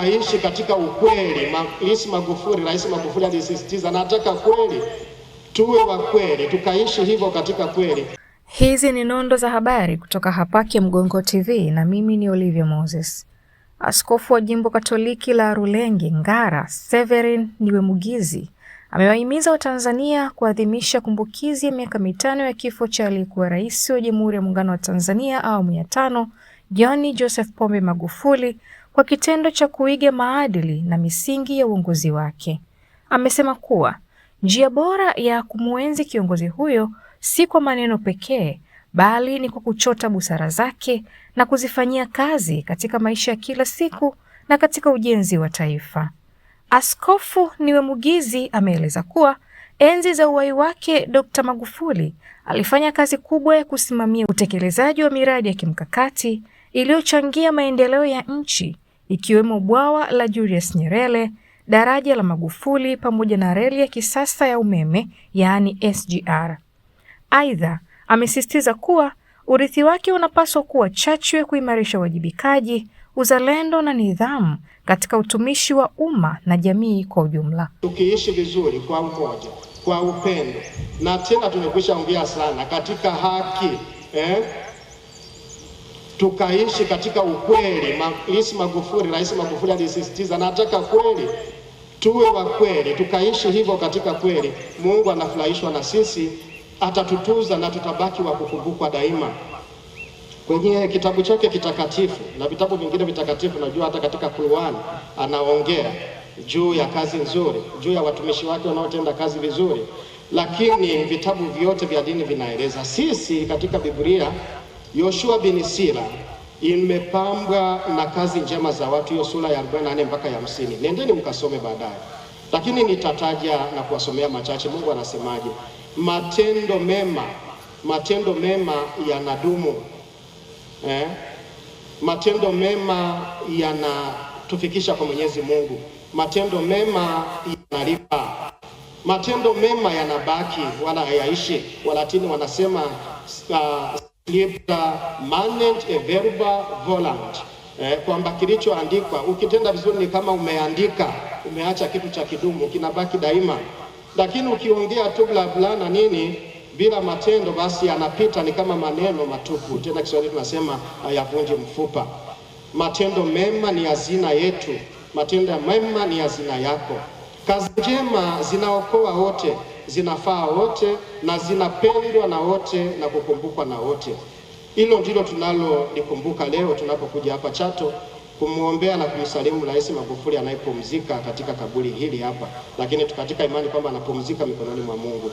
tukaishi katika ukweli. Rais Magufuli alisisitiza, nataka kweli, tuwe wa kweli, tukaishi hivyo katika kweli. Hizi ni nondo za habari kutoka hapa Kimgongo TV na mimi ni Olivia Moses. Askofu wa Jimbo Katoliki la Rulenge Ngara, Severin Niwemugizi, amewahimiza Watanzania kuadhimisha kumbukizi ya miaka 5 ya kifo cha aliyekuwa Rais wa Jamhuri ya Muungano wa Tanzania awamu ya 5, John Joseph Pombe Magufuli, kwa kitendo cha kuiga maadili na misingi ya uongozi wake. Amesema kuwa njia bora ya kumuenzi kiongozi huyo si kwa maneno pekee, bali ni kwa kuchota busara zake na kuzifanyia kazi katika maisha ya kila siku na katika ujenzi wa taifa. Askofu Niwemugizi ameeleza kuwa enzi za uhai wake Dr. Magufuli alifanya kazi kubwa ya kusimamia utekelezaji wa miradi ya kimkakati iliyochangia maendeleo ya nchi, ikiwemo bwawa la Julius Nyerere, daraja la Magufuli pamoja na reli ya kisasa ya umeme, yaani SGR. Aidha, amesisitiza kuwa urithi wake unapaswa kuwa chachu ya kuimarisha uwajibikaji, uzalendo na nidhamu katika utumishi wa umma na jamii kwa ujumla. Tukiishi vizuri kwa umoja, kwa upendo, na tena tumekwisha ongea sana katika haki, tukaishi katika ukweli. Rais Magufuli alisisitiza, nataka kweli, tuwe wa kweli, tukaishi hivyo katika kweli. Mungu anafurahishwa na sisi, atatutuza na tutabaki wa kukumbukwa daima. Kwenye kitabu chake kitakatifu na vitabu vingine vitakatifu, najua hata katika Qur'an anaongea juu ya kazi nzuri, juu ya watumishi wake wanaotenda kazi vizuri. Lakini vitabu vyote vya dini vinaeleza. Sisi katika Biblia, Yoshua bin Sira imepambwa na kazi njema za watu, hiyo sura ya 44 mpaka ya 50. Nendeni mkasome baadaye. Lakini nitataja na kuwasomea machache. Mungu anasemaje? Matendo mema yanadumu. Matendo mema yanatufikisha kwa Mwenyezi Mungu. Matendo mema yanalipa. Matendo mema yanabaki wala hayaishi. Walatini wanasema scripta manent et verba volant. Kwamba kilichoandikwa, ukitenda vizuri ni kama umeandika, umeacha kitu cha kidumu, kinabaki daima. Lakini ukiongea tu bla bla na nini bila matendo, basi yanapita, ni kama maneno matupu. Tena Kiswahili tunasema hayavunji mfupa. Matendo mema ni hazina yetu. Matendo mema ni hazina yako. Kazi njema zinaokoa wote, zinafaa wote, na zinapendwa na wote na kukumbukwa na wote. Hilo ndilo tunalolikumbuka leo tunapokuja hapa Chato kumuombea na kumsalimu Rais Magufuli anayepumzika katika kaburi hili hapa, lakini katika imani kwamba anapumzika mikononi mwa Mungu.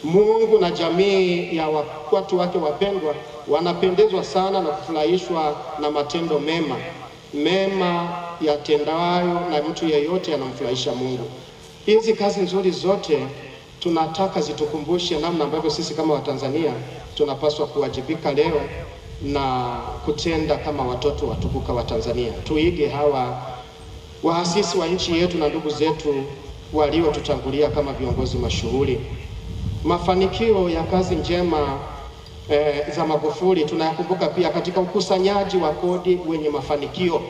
Mungu na jamii ya watu wake wapendwa wanapendezwa sana na kufurahishwa na matendo mema. Mema yatendayo na mtu yeyote yanamfurahisha Mungu. Hizi kazi nzuri zote tunataka zitukumbushe namna ambavyo sisi kama Watanzania tunapaswa kuwajibika leo na kutenda kama watoto watukuka wa Tanzania. Tuige hawa waasisi wa nchi yetu na ndugu zetu waliotutangulia kama viongozi mashuhuri. Mafanikio ya kazi njema za Magufuli tunayakumbuka pia katika ukusanyaji wa kodi wenye mafanikio.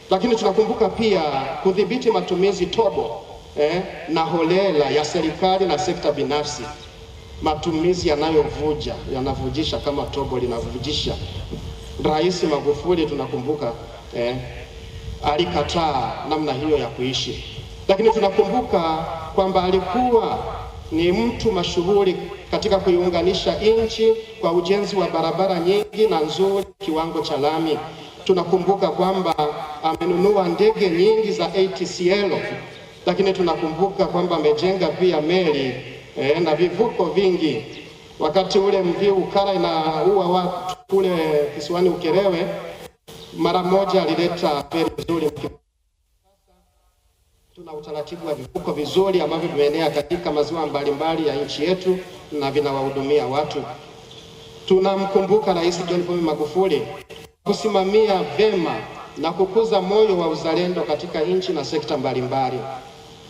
Lakini tunakumbuka pia kudhibiti matumizi tobo na holela ya serikali na sekta binafsi. Matumizi yanayovuja, yanavujisha kama tobo linavujisha. Rais Magufuli tunakumbuka alikataa namna hiyo ya kuishi. Lakini tunakumbuka kwamba alikuwa ni mtu mashuhuri katika kuiunganisha nchi kwa ujenzi wa barabara nyingi na nzuri kiwango cha lami. Tunakumbuka kwamba amenunua ndege nyingi za ATCL. Lakini tunakumbuka kwamba amejenga pia meli na vivuko vingi. Wakati ule MV Ukara inaua watu kule kisiwani Ukerewe, mara moja alileta feri nzuri. Tuna utaratibu wa vivuko vizuri ambavyo vimeenea katika maziwa mbalimbali ya nchi yetu na vinawahudumia watu. Tunamkumbuka Rais John Pombe Magufuli kusimamia vema na kukuza moyo wa uzalendo katika nchi na sekta mbalimbali.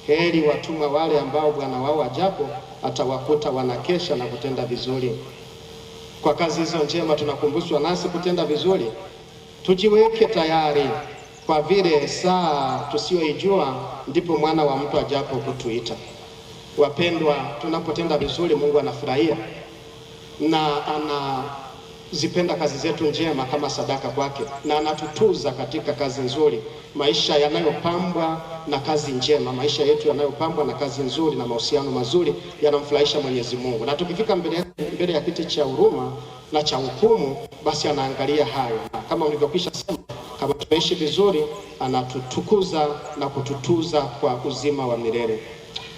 Heri watumwa wale ambao bwana wao ajapo atawakuta wanakesha na kutenda vizuri. Kwa kazi hizo njema tunakumbushwa nasi kutenda vizuri. Tujiweke tayari Kwa vile saa tusiyoijua ndipo mwana wa mtu ajapo kutuita. Wapendwa, tunapotenda vizuri Mungu anafurahia na anazipenda kazi zetu njema kama sadaka kwake, na anatutuza katika kazi nzuri, maisha yanayopambwa na kazi njema, maisha yetu yanayopambwa na kazi nzuri na mahusiano mazuri yanamfurahisha Mwenyezi Mungu. Na tukifika mbele ya kiti cha huruma na cha hukumu, basi anaangalia hayo, na kama ulivyokwisha sema, kama tumeishi vizuri, anatutukuza na kututuza kwa uzima wa milele.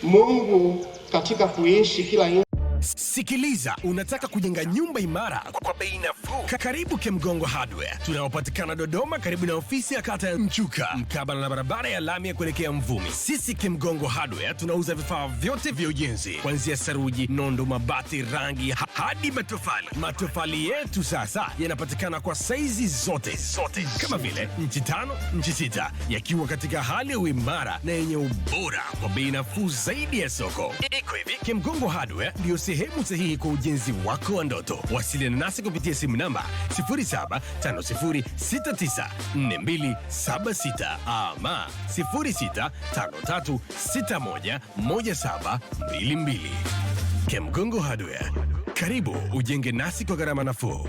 Mungu katika kuishi kila Sikiliza, unataka kujenga nyumba imara kwa bei nafuu? Karibu Kemgongo Hardware tunaopatikana Dodoma, karibu na ofisi ya kata ya Mchuka, mkabala na barabara ya lami ya kuelekea Mvumi. Sisi Kemgongo Hardware tunauza vifaa vyote vya ujenzi, kuanzia saruji, nondo, mabati, rangi hadi matofali. Matofali yetu sasa yanapatikana kwa saizi zote zote, kama vile nchi 5, nchi 6, yakiwa katika hali ya uimara na yenye ubora kwa bei nafuu zaidi ya soko. Iko hivi, Kemgongo Hardware ndiyo sehemu sahihi kwa ujenzi wako wa ndoto. Wasiliana nasi kupitia simu namba 0750694276 ama 0653611722. Kemgongo Hardware, karibu ujenge nasi kwa gharama nafuu.